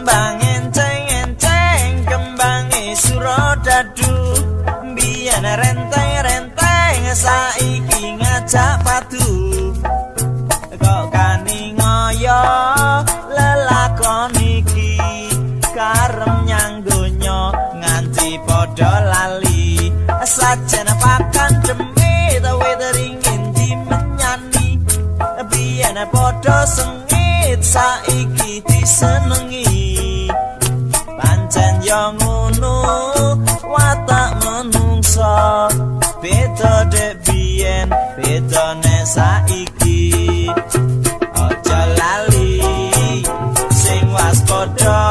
Kembang enceng-enceng, kembange Surodadu. Biyen renteng-renteng, saiki ngajak padu. Kok kani ngoyo lelakon iki, karem nyang donya nganti padha lali. Sajen pakan demit wit ringin dimenyani. Biyen padha sengit, saiki disenengi. Pancen yo ngono watak menungso, beda dek biyen, bedane saiki. Aja lali sing waspada.